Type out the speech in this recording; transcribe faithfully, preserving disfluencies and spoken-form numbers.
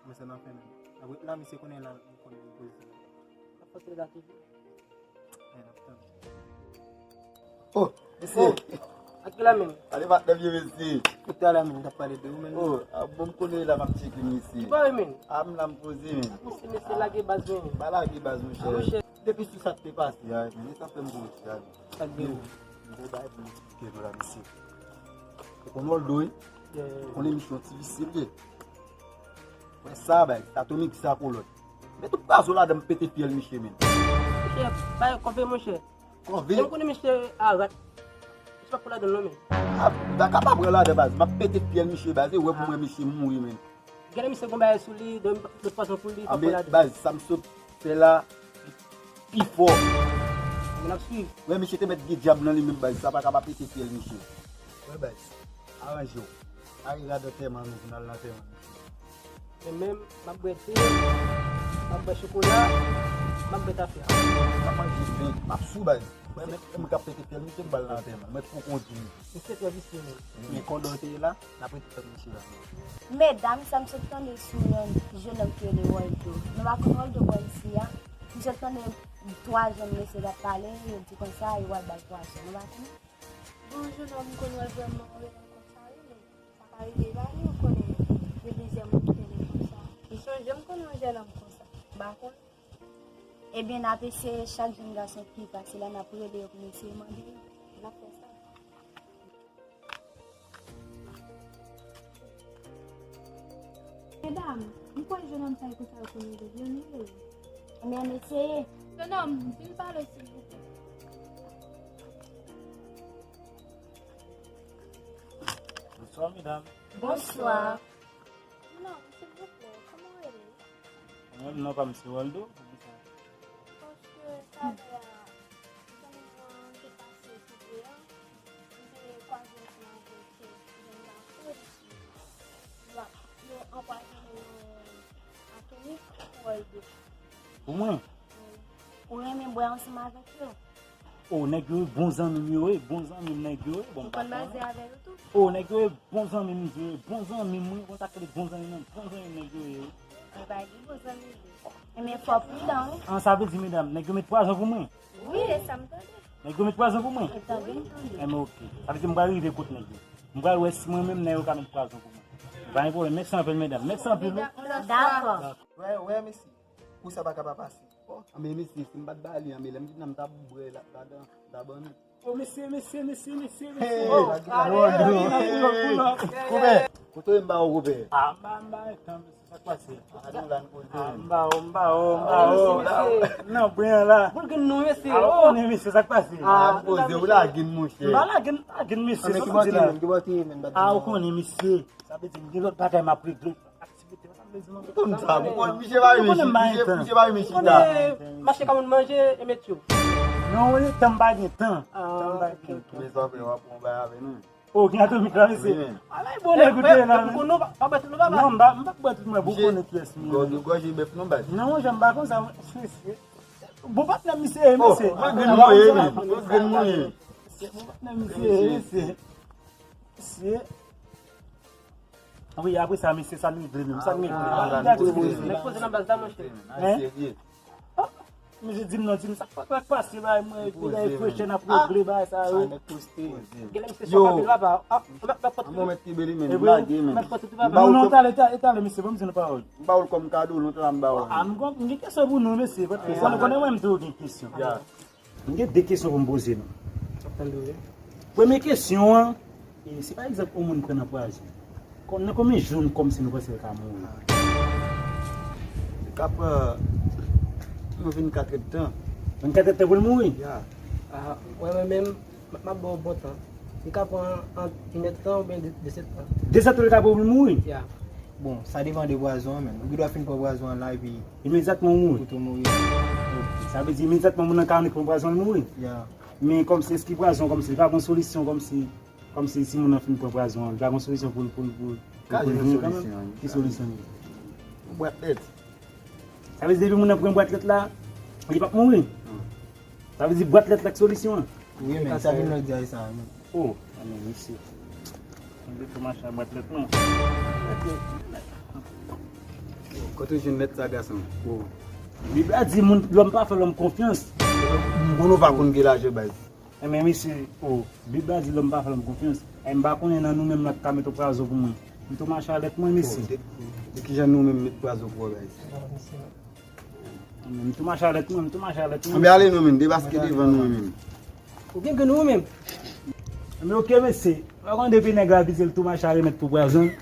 Mwen se nan fè menm. Apre la, misye konnen la, m konnen m poze. N ap fè gate. N ap tann. Oh, mesye. Oh, ak ki la menm? Ale patnè vye mesye. Tout talè menm, m t ap pale de ou menm. Oh, a bon, m konnen la m ap tcheke mesye. Ki bagay menm? A m la m poze menm. Mesye, mesye, lage baz menm. Pa lage baz, monchè. Ah, monchè. Depi sou sa k te pase a, men sa fè m gwo ti a. Sa k gen? M te bay pou m eksplike nou la, mesye. Ou konn Waldo, wi? Yeah. Ou konn emisyon ti visye l ye. Wè sa, bay, sa Tony ki sa kolòt. Men tout pwazo ladan m pete fyèl misye menm. Misye, bay kòve, monchè. Kòve? Lè m konnen misye a rat. Misye pa pou ladan non, men. A, m pa kapab pran ladan, baz. M ap pete fyèl misye, baz. E wè pou mwen misye mouri, menm. Genlè misye gon bagay sou li, de, de pwazon pou li, pa pran ladan. Baz, sa m sot fè la, pi fò. N ap swiv. Wè, misye te mèt gen dyab nan li menm, baz. Sa pa ka pa pete fyèl misye. Wè, baz, aranje w. Ale rad antèman nou, pou n al nan antèman misye. Men menm, m ap bwè te, m ap bwè chokola, m ap bwè tafya. M ap manje pen, m ap sou, baz. Mwen, mwen, mwen k ap pete fyèl misye, m pral nan antèman. Mwen poko di nou. Misye trè visye, men. Men kondòtè la, n ap rete tann misye la. Medam, sa m sot tande sou yon jennonm ki rele Waldo. Nou pa konn Waldo bò isi a? M sot tande twa jèn mesye k ap pale, yo di konsa, yo pral ba l pwason. Nou pa konnen? Bon, jennonm, m konn wè vrèman yon jennonm konsa, wi, men sa pa rive, pa gen yon konnen gen plizyè moun ki rele konsa. M sonje m konn yon jennonm konsa. M pa konn. Ebyen, n ap eseye chak jèn gason ki pase la, n ap rele yo pou n eseye mande yo. N ap fè sa. Medam, m kwè jennonm sa yo konsa yo konn rele, vle m rele yo. Ebyen, n eseye. Jennonm, vin pale, silvouplè. Bonswa, medam. Bonswa. Jennonm, silvouplè, kòman w rele? Mwen menm, non pa m se Waldo, poukisa? Paske talè a, zanmi mwen te pase sou pye a, m te kwaze ansanm avèk kèk jèn gason, epi yo anpwazonnen yon atonik pou Waldo. Pou mwen? Wi. Ou renmen bwè ansanm avèk yo? O, nèg yo bon zanmi m yo ye, bon zanmi m nèg yo ye, bon, m pa konnen. Ou konn baze avè yo tou? O, nèg yo ye bon zanmi m yo ye, bon zanmi m, wi, kontakte bon zanmi m, bon zanmi m nèg yo ye, wi. Ou pa gen bon zanmi vre. Enben, fò w pridan, wi. An, sa vle di, medam, nèg yo met pwazon pou mwen? Wi, e sa m tande. Nèg yo met pwazon pou mwen? E tande, m tande. Enben, oke. Sa vle di m pral rive kot nèg yo. M pral wè si mwen menm nèg yo ka met pwazon pou mwen. Pa gen pwoblèm. Mèsi anpil, medam. Mèsi anpil, wi. Dakò. Wè, wè, mesye. Pou sa pa ka pa pase. Oh, anben mesye, si m pa t ba li, anben lè m vin la, m t ap bwè la, ladan, m t ap annik. Oh, mesye, mesye, mesye, mesye, mesye. Hey, oh, la, la, la, la, la, la, la, la. Koupe. Kote m ba ou koupe? Ah, m ba, m ba, etan, mesye, sa k pase? Ah, nou la, n poze. Ah, m ba ou, m ba ou, m ba ou. Mesye, mesye. Nan bwen la. Boul grenn nou, mesye. Ah, ou konnen, mesye, sa k pase? Ah, m poze, ou la gin, monchè. M pa la gin, la gin, mesye, sa k pase la? Ah, ou konnen, mesye. Sa vle di, m gen lòt bagay m ap regle. Aktivite, sa vle di non. Konn sa, ou konn, misye pa renmen chita. Misye, misye pa renmen chita. Ou konnen mache ka moun manje e met yo. Non, wi, tan m pa gen tan. Tan m pa gen tan. Men sa w fè, w ap pran bay avè nou. O, gen atomik la, mesye. Wi, men. Alay, bon, nèg, ou te la, men. Non, pa, pa bwè tout, non, papa. Non, m pa, m pa bwè tout, mwen, pou konnen pyès, men. Gòj, gòj bèf, non, baz. Non, jan m pa konn sa, mesye. Bon, patnè, misye, mesye. Bon, grenn mouye, men. Bon, grenn mouye. Bon, patnè, misye, mesye. Mesye. Wi, apre sa, mesye, sa n regle menm, sa n regle. Ah, nèg poze nan baz la, monchè. Hein? Ah, mesye, di m non, di m sa k pase, bay mwen, epi lè frechè n ap regle bay sa yo. Genlè misye sòt anpil, papa. Ah, mèt pòt. Mèt pòt tout, papa. Non, non, talè, talè, talè, mesye, ban m di nou pawòl. M ba w l kòm kado, lontan la m ba w l. Ah, m gen kesyon pou nou, mesye, paske sa nou konnen mwen, m toujou gen kesyon. M gen de kesyon pou m poze nou. Premye kesyon an, e, si pa egzanp, yon moun pran nan pwazon, kon-, nan konbyen jou n kòmsi nou panse l ka mouri? Li ka pran yon vennkat èdtan. Vennkat èdtan pou l mouri? Ya. Ah, mwen, mwen menm, m, m ap ba w bon tan. Li ka pran ant inèdtan oubyen de, de sèdtan. De sèdtan li ka pran pou l mouri? Ya. Bon, sa depann de pwazon an menm. Ou gen dwa fin pran pwazon an la epi imedyatman ou mouri. Ou tou mouri. Ok. Sa vle di imedyatman moun nan ka annik pran pwazon, li mouri. Ya. Men kòmsi, èske pwazon kòmsi li pa gon solisyon kòmsi, kòmsi si moun nan fin pran pwazon an, li pa gon solisyon pou l, pou l, pou l, pou l vini kanmenm? Ki solisyon li ye? Yon bwat lèt. Sa vle di depi moun nan pran bwat lèt la, li p ap mouri? Non. Sa vle di bwat lèt la k solisyon an? Wi, men sa vin lòt di a sa, men. Oh, anben, mesye. Mwen te tou mache a bwat lèt, non. Mesye, mesye. Kote w jwenn lèt sa, gason? Oh. Bib la di moun, lòm pa fè lòm konfyans. M konnen w pa konn gen lajan, baz. Enben, mesye, oh, Bib la di lòm pa fè lòm konfyans. E m pa konnen nan nou menm nan k ka met yon pwazon pou mwen. M tou mache alèk mwen, mesye. Oh, de, de kijan nou menm met pwazon pou w, baz? Enben, m tou mache alèk mwen, m tou mache alèk mwen. Anben, ale non, men, debaske devan nou menm. Ou gen grenn ou menm? Men oke, mesye. Ou pa konn depi nèg la vizye l tou mache a remèt pou pwazon.